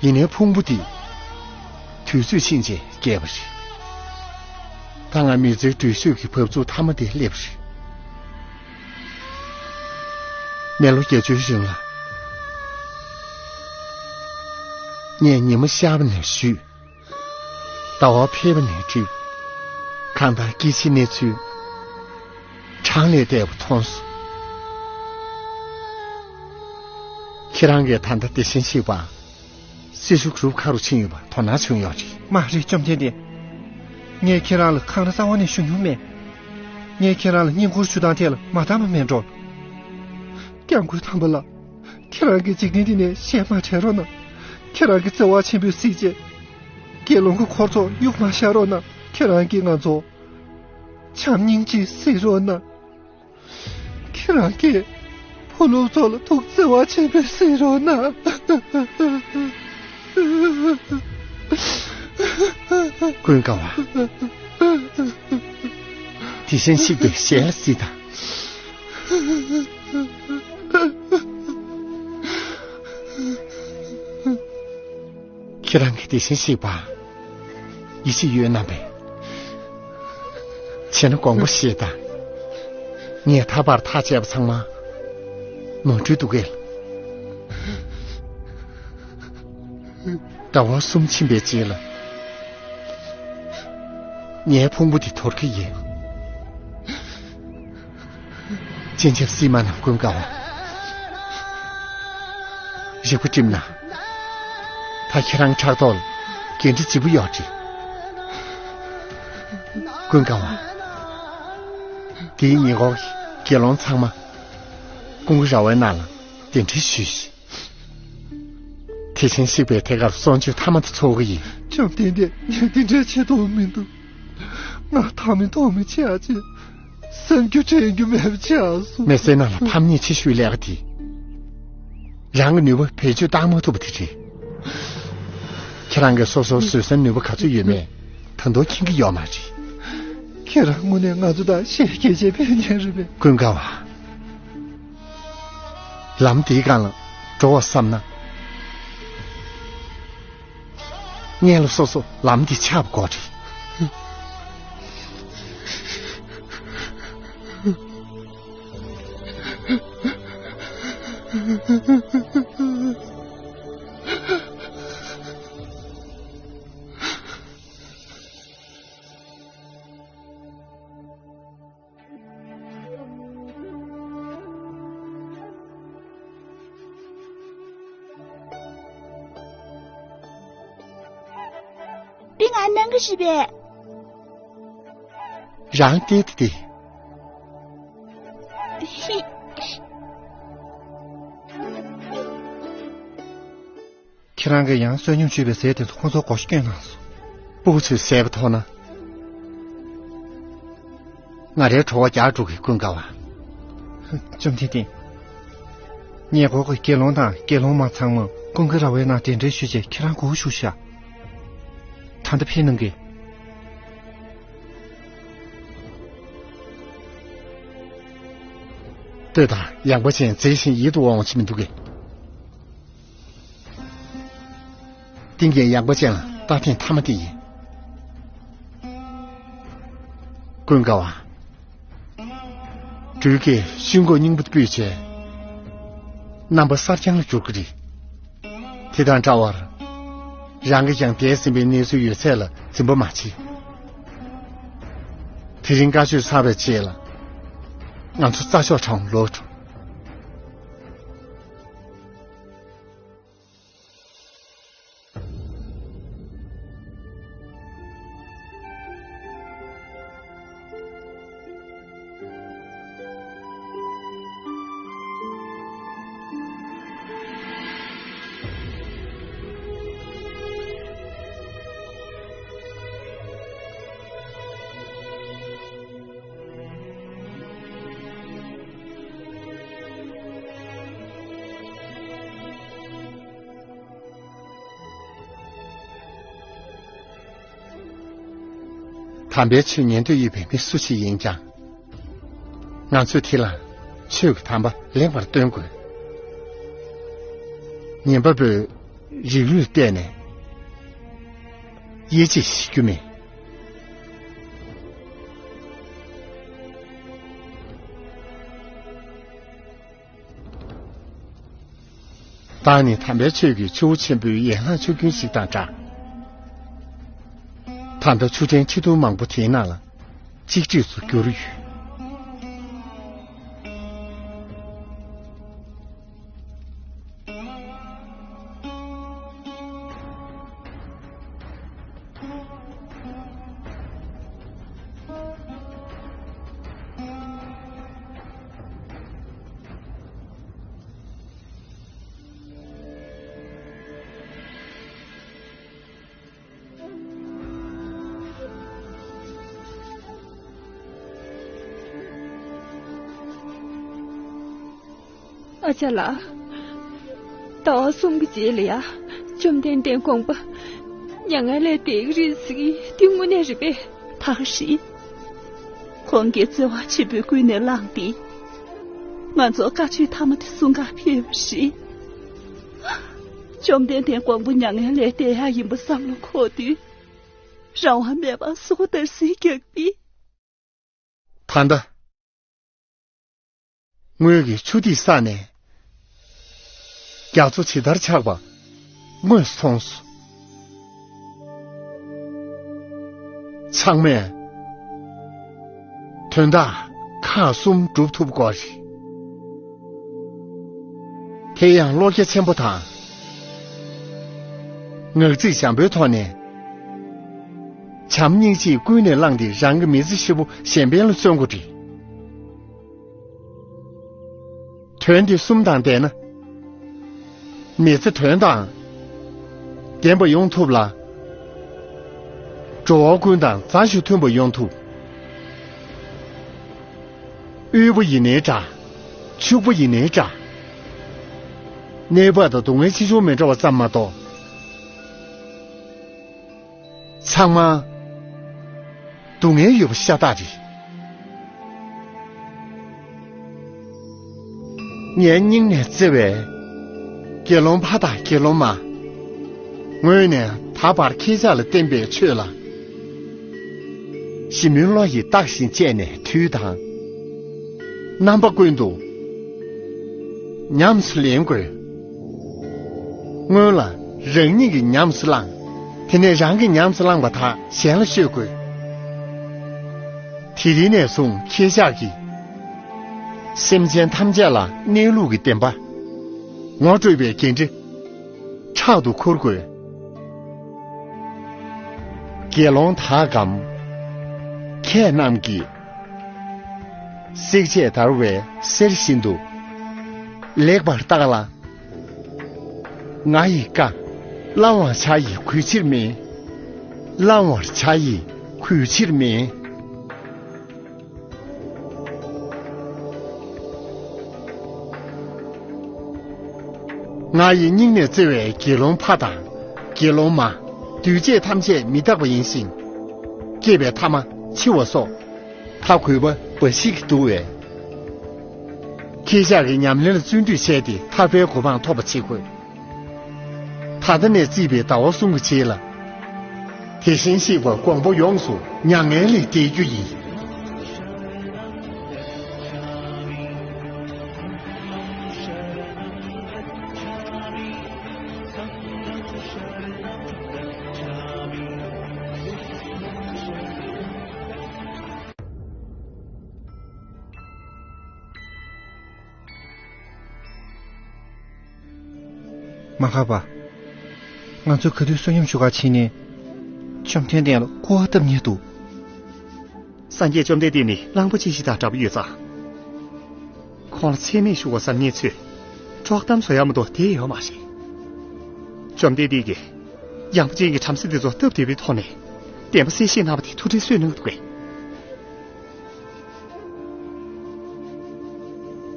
ཡིན་ནའི་ཕུང་པོ་འདི་དུས་ཚོད་ཕྱིན་ཆད་རྒས་པ་རེད། ད་ང་མི་ཚེའི་འགྲུལ་བཞུད་ཀྱི་བབས་ཚུགས་མཐའ་མ་དེ་སླེབས་པ་རེད། མི་ལོ་བརྒྱད་ཅུའི་རིང་ལ། ངས་ཉི་མ་ཤར་བ་ནས་བཞུད། ཟླ་བ་འཕེལ་བ་ནས་འགྲིབ། གང་ལྟར་སྐྱེ་འཆིའི་གནས་ཚུལ་གྲངས་ལས་འདས་པ་མཐོང་སོང་། ཁྱེད་རང་གིས་ད་ལྟ་དེ་བཞིན་གཤེགས་པ་སྲི་ཞུ་སྒྲུབ་ཁ་རུ་ཕྱིན་ཡོད་པ་དོ་སྣང་བྱུང་ཡོད་རེད། མ་རེད། བཅོམ་ལྡན་འདས། ངས་ཁྱེད་རང་ལ་འཁང་ར་རྩ་བ་ནས་ཞུ་མྱོང་མེད། ངས་ཁྱེད་རང་ལ་བསྙེན་བཀུར་ཞུ་སྟངས་ཐད་ལ་མ་དག་པ་མེད་འགྲོ། སྐྱབས་མགོན་དམ་པ་ལགས། ཁྱེད་རང་གིས་འཇིག་རྟེན་འདི་ནས་ཞལ་མ་བྲལ་རོགས་གནང་། ཁྱེད་རང་གི་བརྩེ་བ་ཆེན་པོས་གཟིགས་བྱས། དགེ་སློང་གི་འཁོར་ཚོགས་གཡུག་མ་བཞག་རོགས་གནང་། ཁྱེད་རང་གིས་ང་ཚོ་བྱམས་སྙིང་རྗེས་གཟིགས་རོགས་གནང་། ཁྱེད་རང་གིས་བུ་སློབ་ཚོ་ལ་ཐུགས་བརྩེ་བ་ཆེན་པོས་གཟིགས་རོགས་གནང་། ཀུན་དགའ་བ། དེ་བཞིན་གཤེགས་པའི་ཞལ་ལ་གཟིགས་དང་། ཁྱེད་རང་གིས་དེ་བཞིན་གཤེགས་པ་ཡིད་ཆེས་ཡོད་རྣམ་པས། བྱས་ན་དགོངས་པ་བཞེས་དང་། ངས་ད་བར་ཐག་བཅད་པ་ཚང་མ་ནོར་འཁྲུལ་འདུག་གས། ཟླ་བ་གསུམ་ཕྱིན་པའི་རྗེས་ལ། ངའི་ཕུང་པོ་འདི་དོར་གྱི་ཡིན། སྤྱན་ཆབ་སྲིད་མ་ནམ་ཀུན་དགའ་བ། རིག་པ་བསྒྲིམས་ན། ད་ཁྱེད་རང་ཕྲག་ཐོག་ལ་འགན་འཁྲི་ལྗིད་པོ་ཡོད་རེད། ཀུན་དགའ་བ། འདིའི་ཉེ་འཁོར་གྱི་དགེ་སློང་ཚང་མ་ཀུན་དགའ་ར་བའི་ནང་ལ་གདན་འདྲེན་ཞུས་ཤིག། དེ་བཞིན་གཤེགས་པའི་ཐད་ཀར་གསུང་ཆོས་མཐའ་མ་དེ་ཚོགས་ཀྱི་ཡིན། བཅོམ་ལྡན་འདས། ངས་འདི་འདྲའི་ཆེ་མཐོང་མི་འདུག། ང་ཐག་མི་ཐོག་མི་ཆགས་ཅིག། བསམ་རྒྱུ་དྲན་རྒྱུ་མེད་པ་ཆགས་སོང་། མི་ཚེའི་ནང་ལ་ཕམ་ཉེས་ཆེ་ཤོས་ལས་ཀ་དེ། རང་གི་ནུས་པ་བེད་སྤྱོད་བཏང་མ་ཐུབ་པ་དེ་རེད། ཁྱེད་རང་གིས་སོ་སོར་བཟོད་བསྲན་ནུས་པ་ག་ཚོད་ཡོད་མེད་ད་དུང་མཁྱེན་གྱི་ཡོད་མ་རེད། ཁྱེད་རང་དངོས་གནས་ང་ཚོ་དང་ཞལ་གྱེས་བྱས་ཕེབས་མཁན་རེད་པས། ཀུན་དགའ་བ། ལམ་འདིའི་སྒང་ལ་འགྲོ་བར་བསམ་ན། སྔོན་ལ་སོ་སོ་ལམ་འདི་ཆགས་པ་དགོས་རེད། འདི་ང་གནང་གི་རེད་པས། རང་བལྟས་ཏེ་བལྟས། ཁྱེད་རང་གིས་ཡང་བསོད་སྙོམས་ཞུས་པའི་ཟས་དེ་ཚོ་ཁོང་ཚོར་བགོ་བཤའ་བསྐྱོན་གནང་སོང་། སྤུ་གུ་ཚོས་ཟས་པ་མཐོང་ན། ང་རའི་གྲོགས་པོ་རྒྱགས་དྲུག་གི་ཀུན་དགའ་བ། བཅོམ་ལྡན་འདས། ཉེ་འཁོར་གྱི་དགེ་སློང་དང་དགེ་སློང་མ་ཚང་མ་ཀུན་དགའ་ར་བའི་ནང་གདན་འདྲེན་ཞུས་བྱས་ཁྱེད་རང་སྒུག་བཞུགས་ཤག་ད་ལྟ་ཕེབས་གནང་གི། ལྟོས་དང་། ཡངས་པ་ཅན་མཛེས་ཤིང་ཡིད་དུ་འོང་བ་ཅིག་མི་འདུག་གས། ཏིང་ངེ་ཡངས་པ་ཅན་ལ་ལྟ་ཐེངས་མཐའ་མ་དེ་ཡིན། ཀུན་དགའ་བ། སྦྲུལ་གྱིས་ཤིང་སྒོ་རྙིང་པ་དེ་སྤུས་བྱས། རྣམ་པ་གསར་རྐྱང་ལ་འགྱུར་གྱི་རེད། དེ་དང་འདྲ་བར། རང་གིས་ཀྱང་འདས་ཟིན་པའི་གནས་ཚུལ་ཡོད་ཚད་ལ་འཛིན་པ་མ་བྱེད། དེ་རིང་བཀའ་ཆོས་ཚར་བའི་རྗེས་ལ། ང་ཚོ་རྩྭ་མཆོག་གྲོང་ལོག་འགྲོ། དམ་པའི་ཆོས་ཉན་འདོད་ཡོད་པའི་མི་སུ་ཞིག་ཡིན་ཀྱང་། ང་ཚོས་དེ་ལ་ཆོས་ཀྱི་དམ་པ་ལེགས་པར་སྟོན་དགོས། ངན་པ་པོས་རིགས་རུས་གཏད་ནས་དབྱེ་འབྱེད་བྱེད་རྒྱུ་མེད། བདག་ནི་དམ་པའི་ཆོས་ཀྱི་ཆུ་བོ་ཆེན་པོའི་ཡན་ལག་ཆུ་རྒྱུན་ཞིག་དང་འདྲ། ད་ལྟ་ཆུ་ཕྲན་ཁྲི་འདོན་མང་པོ་དེའི་ནང་ལ་གཅིག་ཁྲིས་སུ་གྱུར་ཡོད། ཨ་ཅག་ལགས། ཟླ་བ་གསུམ་གྱི་རྗེས་ལ་ཡ། བཅོམ་ལྡན་འདས་དགོངས་པ་མྱ་ངན་ལས་འདས་ཀྱི་རེད་ཟེར་གྱི་འདི་དངོས་གནས་རེད་པས། ད་ག་རེད། ཁོང་གིས་བརྩེ་བ་ཆེན་པོས་ཀུན་ནས་བསླངས་ཏེ། ང་ཚོར་བཀའ་ཆོས་མཐའ་མ་དེ་གསུང་གར་ཕེབས་པ་རེད། བཅོམ་ལྡན་འདས་དགོངས་པ་མྱ་ངན་ལས་འདས་ཡག་ཡིན་པ་བསམ་བློ་འཁོར་དུས། རང་དབང་མེད་པར་སྲོག་འདར་སིག་རྒྱག་པས། ད་ལྟ། ངོས་ཀྱིས་ཆུ་ཐིགས་བསགས་ནས། རྒྱ་མཚོ་ཇི་ལྟར་ཆགས་པ་དངོས་སུ་མཐོང་སོང་། ཚང་མས་དོན་དག་ཁག་གསུམ་སྒྲུབ་ཐུབ་དགོས་རེད། དེ་ཡང་བློ་རྒྱ་ཆེན་པོ་དང་། ངག་ཚིག་འཇམ་པོའི་ཐོག་ནས། བྱམས་སྙིང་རྗེས་ཀུན་ནས་བསླངས་ཏེ་རང་གི་མི་ཚེ་ཧྲིལ་པོ་གཞན་ཕན་ལ་བརྩོན་དགོས་རེད། དོན་འདི་གསུམ་དང་ལྡན་ན། མི་ཚེ་དོན་དང་ལྡན་པ་ཡོང་ཐུབ་ལ། འགྲོ་བ་ཀུན་དང་མཛའ་ཞིང་མཐུན་པ་ཡོང་ཐུབ། དབུལ་པོ་ཡིན་ནའི་འདྲ། ཕྱུག་པོ་ཡིན་ནའི་འདྲ། གནས་བབ་དང་སྡུག་བསྔལ་ཆེ་ཆུང་མི་འདྲ་བ་ཙམ་མ་གཏོགས། ཚང་མ་སྡུག་བསྔལ་ཡོད་པ་ཤ་སྟག་རེད། ངའི་སྙིང་ནས་བརྩེ་བའི་དགེ་སློང་ཕ་དང་དགེ་སློང་མ། ངོས་ནས་ད་བར་ཁྱེད་ཅག་ལ་བསྟན་པའི་ཆོས་ལ། ཞིབ་མོའི་བློ་ཡིས་བརྟག་ཅིང་དཔྱད་ནས་དུས་དང་རྣམ་པ་ཀུན་ཏུ་ཉམས་སུ་ལེན་དགོས། སྔོན་ལ་རང་ཉིད་ཀྱིས་ཉམས་སུ་བླངས། དེ་ནས་རང་གིས་ཉམས་སུ་བླངས་པ་དག་གཞན་ལ་ཤོད་དགོས། དེ་རིང་ནས་བཟུང་ཁྱེད་ཅག་གིས་སེམས་ཅན་ཐམས་ཅད་ལ་གནས་ལུགས་ཀྱི་བདེན་པ་ངོ་སྤྲོད་པའི་འགན་འཁྲི་ཕྲག་ཏུ་འཁུར་དགོས། དགེ་སློང་དག་གམ། ཁྱེད་རྣམས་ཀྱིས། བསྲེག་བཅད་བརྡར་བའི་གསེར་བཞིན་དུ། ལེགས་པར་བརྟག་ལ། ང་ཡི་བཀའ། བླང་བར་བྱ་ཡི་གུས་ཕྱིར་མིན། བླང་བར་བྱ་ཡི་གུས་ཕྱིར་མིན། ང་ཡི་སྙིང་ནས་བརྩེ་བའི་དགེ་སློང་ཕ་དང་། དགེ་སློང་མ། འདུས་བྱས་ཐམས་ཅད་མི་རྟག་པ་ཡིན་ཞིང་། སྐྱེས་པའི་ཐ་མ་འཆི་བ་སོགས། ཕ་གུས་པ་འབའ་ཞིག་གིས་འདུལ་བས། ཁྱེད་ཅག་གིས་ཉམས་ལེན་ལ་བརྩོན་འགྲུས་བྱས་ཏེ་ཐར་པའི་གོ་འཕང་ཐོབ་པ་བྱེད་དགོས། ད་ལྟ་ནས་བརྩིས་པའི་ཟླ་བ་གསུམ་གྱི་རྗེས་ལ། དེ་བཞིན་གཤེགས་པ་མགོན་པོ་ཡོངས་སུ་མྱ་ངན་ལས་འདས་རྒྱུ་ཡིན། མ་ཧཱ་པ། ང་ཚོས་ག་དུས་བསོད་སྙོམས་ཞུ་གར་ཕྱིན་ནས། བཅོམ་ལྡན་འདས་ལ་སྐུར་བ་བཏབ་མཁན་འདུག་སངས་རྒྱས་བཅོམ་ལྡན་འདས་ནི་གླང་པོ་ཆེ་ཞིག་དང་འདྲ་པོ་ཡོད་ཙང་། ཁོང་ལ་མཚན་སྨད་ཞུ་དགོས་བསམ་མཁན་ཚོས་དཀྲོག་གཏམ་བཟོ་ཡག་མ་གཏོགས་དེ་ཡོད་མ་རེད། བཅོམ་ལྡན་འདས་ཀྱིས་ཡངས་པ་ཅན་གྱི་བྲམ་ཟེ་འདི་ཚོ་སྟབས་བདེ་བའི་ཐོག་ནས་བདེན་པ་གསལ་བཤད་གནང་བ་དེ་ཐུགས་ཁྲལ་གསོས་གནང་འདུག་གས།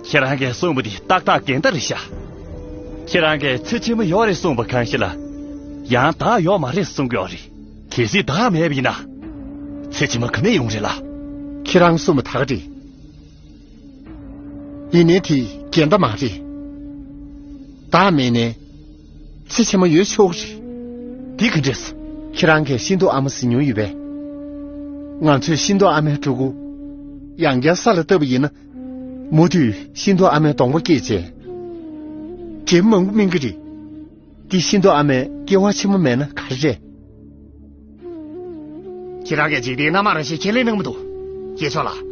ཁྱེད་རང་གིས་གསུངས་པ་འདི་ཏག་ཏག་འགལ་ཟླ་རེད་ཤག་ཁྱེད་རང་གིས་ཚེ་ཕྱི་མ་ཡོད་རེད་གསུངས་པ་གང་ཞིག་ལ། ཡང་བདག་ཡོད་མ་རེད་གསུང་གི་ཡོད་རེད། གལ་སྲིད་བདག་མེད་པ་ཡིན་ན། ཚེ་ཕྱི་མ་ག་ནས་ཡོང་རེད་ལ། ཁྱེད་རང་གསུངས་པ་ད་ག་རེད། ཡིན་ནའི་དེ་འགལ་ཟླ་མ་རེད། བདག་མེད་ནའི། ཚེ་ཕྱི་མ་ཡོད་ཆོག་གི་རེད། འདི་ག་འདྲས། ཁྱེད་རང་གིས་ཤིང་ཏོག་ཨ་མ་ཟིན་མྱོང་ཡོད་པས། ང་ཚོས་ཤིང་ཏོག་ཨ་མའི་ཕྲུ་གུ། ཡང་བསྐྱར་ས་ལ་བཏབ་པ་ཡིན་ན། མུ་མཐུད་ཤིང་ཏོག་ཨ་མའི་གདོང་པ་སྐྱེས་རྗེས། འབྲས་བུ་མང་པོ་སྨིན་གྱི་རེད། འདི་ཤིང་ཏོག་ཨ་མའི་སྐྱེ་བ་ཕྱི་མ་མེད་ན་ག་རེ་རེད། ཁྱེད་རང་གིས་འཇིག་རྟེན་རྣམ་མང་རང་བཞིན་ཁས་ལེན་གནང་མི་འདུག་སྐྱེས་མཆོག་ལགས།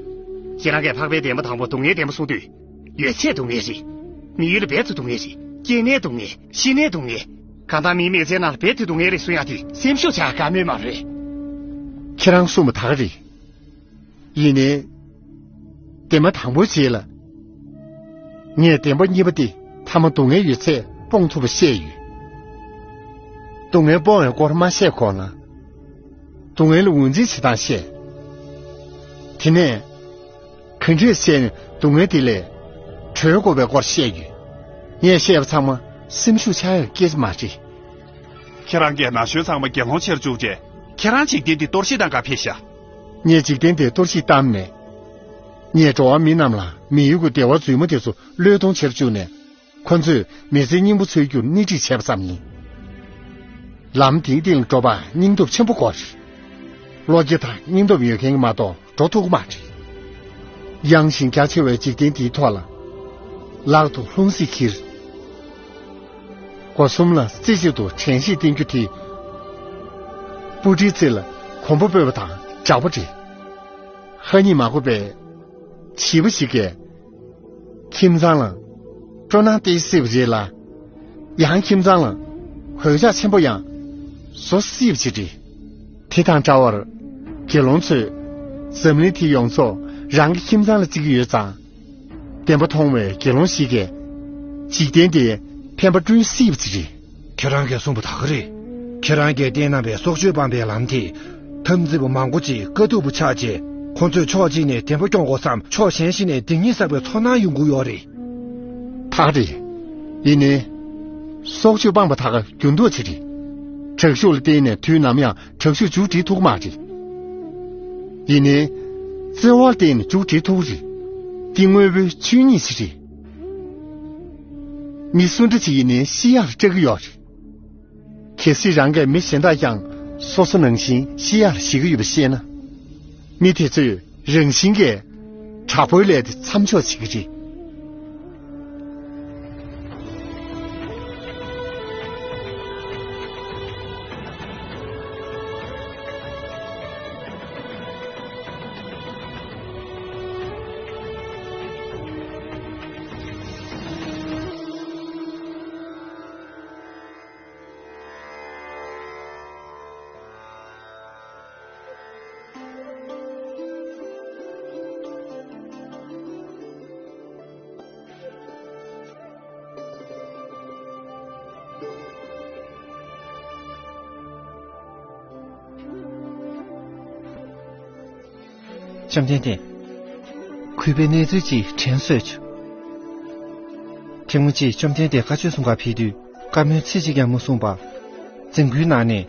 ཁྱེད་རང་གིས་འཕགས་པའི་བདེན་པ་དང་པོ་སྡུག་བསྔལ་བདེན་པ་གསུངས་དུས། ཡོད་ཚད་སྡུག་བསྔལ་རེད། མི་ཡུལ་ལ་རྦད་དེ་སྡུག་བསྔལ་རེད། སྐྱེས་ནའི་སྡུག་བསྔལ། ཤི་ནའི་སྡུག་བསྔལ། གང་ལྟར་མིའི་མི་ཚེའི་ནང་ལ་རྦད་དེ་སྡུག་བསྔལ་རེད་གསུང་ཡག་དེ་སེམས་ཤུགས་ཆག་དཀའ་མོས་མ་རེད། ཁྱེད་རང་གསུངས་པ་ད་ག་རེད། ཡིན་ནའི། བདེན་པ་དང་པོའི་རྗེས་ལ། ངས་བདེན་པ་གཉིས་པ་དེ་ཐ་མ་སྡུག་བསྔལ་ཡོད་ཚད་སྤོང་ཐུབ་པ་བཤད་ཡོད། སྡུག་བསྔལ་སྤོང་བའི་སྐོར་མ་བཤད་གོང་ལ། སྡུག་བསྔལ་ལ་ངོས་འཛིན་བྱེད་སྟངས་བཤད། དེ་ནས། ག་འདྲས་བྱས་ནས་སྡུག་བསྔལ་དེ་ལས་གྲོལ་དགོས་པའི་སྐོར་བཤད་ཡོད། ངས་བཤད་པ་ཚང་མ་སེམས་ཤུགས་ཆག་ཡག་སྐད་ཆ་མ་རེད། ཁྱེད་རང་གིས་ན་གཞོན་ཚང་མ་དགེ་སློང་བྱེད་བཅུག་རྗེས། ཁྱེད་རང་འཇིག་རྟེན་འདི་གཏོར་བཤིག་བཏང་ག་ཕེབས་ཤག་ངས་འཇིག་རྟེན་འདི་གཏོར་བཤིག་བཏང་མེད། ངས་འགྲོ་བ་མི་རྣམས་ལ་མི་ཡུལ་གྱི་བདེ་བ་རྫུན་མ་དེ་ཚོ་བློས་གཏོང་བྱེད་བཅུག་ནས། ཁོ་ཚོས་མི་ཚེའི་སྙིང་པོ་འཚོལ་རྒྱུར་སྣེ་ཁྲིད་བྱས་པ་ཙམ་ཡིན། ལམ་དེའི་སྟེང་ལ་འགྲོ་པར་སྙིང་སྟོབས་ཆེན་པོ་དགོས་རེད། བློ་སྐྱེད་དང་སྙིང་སྟོབས་ཡོད་མཁན་གྱིས་མ་གཏོགས་འགྲོ་ཐུབ་ཀྱི་མ་རེད། ཡངས་ཤིང་རྒྱ་ཆེ་བའི་འཇིག་རྟེན་འདིའི་ཐོག་ལ། ལག་ཏུ་ལྷུང་བཟེད་འཁྱེར། སྒོ་གསུམ་ལ་རྩེ་གཅིག་ཏུ་དྲན་ཤེས་བསྟེན་རྒྱུ་དེ། སྤུ་གྲིའི་རྩེ་ལ་གོམ་པ་སྤོས་པ་དང་འདྲ་པོ་རེད། ཧ་ཉིད་མ་གོ་བའི་བྱིས་པ་ཞིག་གིས། ཁྱིམ་ཚང་ལ་སྤྲོ་སྣང་སྟེར་སྲིད་པ་རེད་ལ། ཡང་ཁྱིམ་ཚང་ལ་གོད་ཆག་ཆེན་པོ་ཡང་བཟོ་སྲིད་པ་ཞིག་རེད། དེ་དང་འདྲ་བར་དགེ་སློང་ཚོས་འཛམ་གླིང་དེ་ཡོངས་རྫོགས་རང་གི་ཁྱིམ་ཚང་ལ་བརྩི་གི་ཡོད་ཙང་། བདེན་པ་མཐོང་བའི་དགེ་སློང་ཞིག་གིས་འཇིག་རྟེན་དེ་ཕན་པ་བསྐྲུན་སྲིད་པ་ཞིག་རེད། ཁྱེད་རང་གིས་གསུངས་པ་ད་ག་རེད། ཁྱེད་རང་གིས་བསྟན་གནང་བའི་སྲོག་གཅོད་སྤངས་པའི་ལམ་དེས། འཐབ་འཛིང་པ་མང་པོ་ཅིག་དཀའ་སྡུག་པ་ཆགས་རྗེས། ཁོང་ཚོས་ཕྱོགས་གཅིག་ནས་བདེན་པ་སྐྱོང་དགོས་སམ། ཕྱོགས་གཞན་ཞིག་ནས་སྡིག་ཉེས་བསགས་པའི་ཚོར་སྣང་ཡོང་གི་ཡོད་རེད། ད་ག་རེད། ཡིན་ནའི། སྲོག་གཅོད་སྤངས་པ་ད་ག་འགྱུར་ལྡོག་ཅིག་རེད། དྲག་ཤུགས་ལ་བརྟེན་ནས་དུས་ནམ་ཡང་དྲག་ཤུགས་མཇུག་སྒྲིལ་ཐུབ་ཀྱི་མ་རེད། ཡིན་ནའི། བརྩེ་བ་ལ་བརྟེན་ནས་མཇུག་སྒྲིལ་ཐུབ་ཀྱི་རེད། འདི་དངོས་པོའི་ཆོས་ཉིད་ཅིག་རེད། མི་སུ་འདྲ་ཅིག་ཡིན་ནའི་ཤི་ཡག་ལ་སྐྲག་གི་ཡོད་རེད། གལ་སྲིད་རང་གིས་མི་གཞན་དག་ཀྱང་སོ་སོ་ནང་བཞིན་ཤི་ཡག་ལ་ཞེད་ཀྱི་ཡོད་པ་ཤེས་ན། མི་དེ་ཚོས་རང་བཞིན་གྱིས་དྲག་པོའི་ལས་དེ་མཚམས་འཇོག་བྱེད་ཀྱི་རེད། བཅོམ་ལྡན་འདས། གུས་པས་གནས་ཚུལ་ཅིག་དྲན་གསོས་བྱོས། ཐེངས་མ་གཅིག་བཅོམ་ལྡན་འདས་བཀའ་ཆོས་གསུང་གར་ཕེབས་དུས། བཀའ་མོལ་ཚིག་གཅིག་ཀྱང་མ་གསུངས་པར། འཛིན་སྐུལ་གནང་ནས།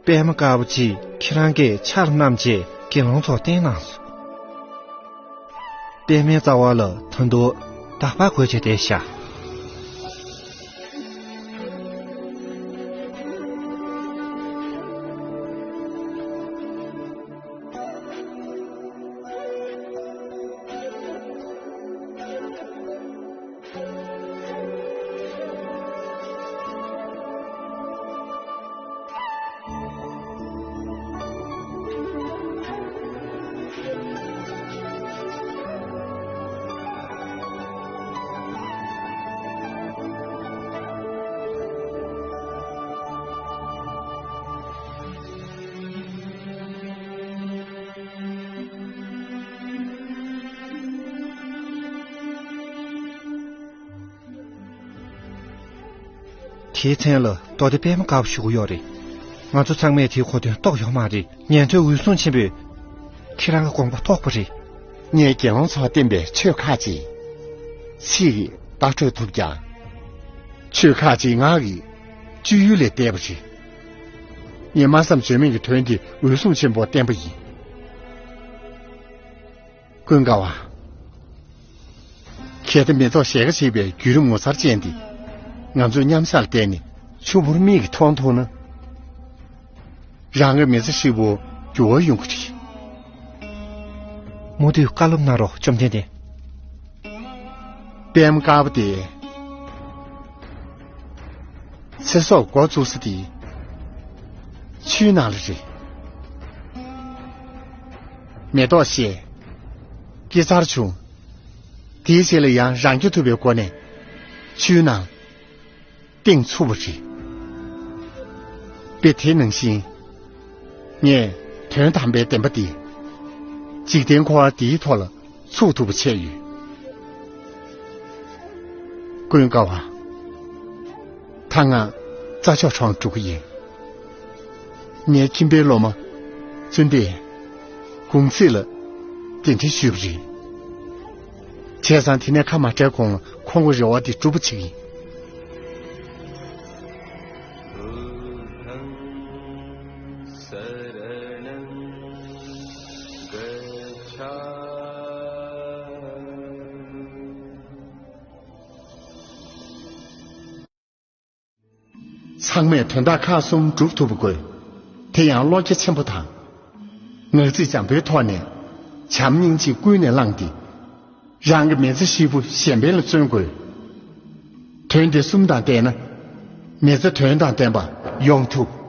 པདྨ་དཀར་པོ་ཅིག་ཁྱེད་རང་གིས་ཆར་བསྣམས་བྱས་དགེ་སློང་ཚོར་བསྟན་གནང་སོང་། པདྨའི་རྩ་བ་ལ་ད་དུང་འདག་པ་འགོས་བྱས་བསྡད་ཤག། དེའི་མཚན་ལ་མདོ་སྡེ་པདྨ་དཀར་པོ་ཞུ་གི་ཡོད་རེད། ང་ཚོ་ཚང་མས་དེའི་གོ་དོན་རྟོགས་ཡོད་མ་རེད། ཉན་ཐོས་འོད་སྲུང་ཆེན་པོས་ཁྱེད་རང་གི་དགོངས་པ་རྟོགས་པ་རེད། ངས་དགེ་སློང་ཚོར་བསྟན་པའི་ཆོས་ཁ་ཅིག་ཚིག་གིས་ལྟ་འཕྲོད་ཐུབ་ཀྱང་། ཆོས་ཁ་ཅིག་ངག་གི་སྤྱོད་ཡུལ་ལས་འདས་པ་རེད། ངས་སྨྲ་བསམ་བརྗོད་མེད་ཀྱི་དོན་དེ་འོད་སྲུང་ཆེན་པོར་བསྟན་པ་ཡིན། ཀུན་དགའ་བ། གལ་ཏེ་མེ་ཏོག་ཞལ་དཀར་བྱེད་པའི་བརྒྱུད་རིམ་ངོ་མཚར་ཅན་འདི། ང་ཚོས་མཉམ་བཞག་ལ་བལྟས་ནས་ཆུ་བུར་མིག་གིས་མཐོང་ཐུབ་ན། རང་གི་མི་ཚེ་ཧྲིལ་པོ་འགྱུར་བ་ཡོང་གི་རེད། མུ་མཐུད་བཀའ་སློབ་གནང་རོགས། བཅོམ་ལྡན་འདས། པདྨ་དཀར་པོ་དེ། ཚེ་སྲོག་འགོ་བཙུགས་ས་དེ་ཆུའི་ནང་ལ་རེད། མེ་ཏོག་བཞད། སྐྱེ་འཚར་བྱུང་། དེའི་རྗེས་ལ་ཡང་རང་སྐྱོབ་ཐུབ་པའི་སྒོ་ནས་ཆུའི་ནང་གཏིང་ཚུགས་པ་རེད། དཔེ་དེ་ནང་བཞིན། ངས་དོན་དམ་པའི་བདེན་པ་འདི་འཇིག་རྟེན་འཁོར་བ་འདིའི་ཐོག་ལ་ཚུགས་ཐུབ་པ་བྱས་ཡོད། ཀུན་དགའ་བ། ད་ང་རྩྭ་མཆོག་གྲོང་འགྲོ་གི་ཡིན། ངའི་ཁྱིམ་པའི་སློབ་མ་བཙུན་པས་གུང་ཚིགས་ལ་གདན་འདྲེན་ཞུས་པ་རེད། བྱས་ཙང་དེ་ནས་ཁ་མ་བྲལ་གོང་ལ་ཁོང་གི་རེ་བ་དེ་འགྲུབ་པ་བྱེད་ཀྱི་ཡིན། ཚང་མས་དོན་དག་ཁག་གསུམ་སྒྲུབ་ཐུབ་པ་དགོས། དེ་ཡང་བློ་རྒྱ་ཆེན་པོ་དང་། ངག་ཚིག་འཇམ་པོའི་ཐོག་ནས་བྱམས་སྙིང་རྗེ་ཀུན་ནས་བསླངས་ཏེ། རང་གི་མི་ཚེ་ཧྲིལ་པོ་གཞན་ཕན་ལ་བརྩོན་དགོས། དོན་དེ་གསུམ་དང་ལྡན་ན། མི་ཚེ་དོན་དང་ལྡན་པ་ཡོང་ཐུབ།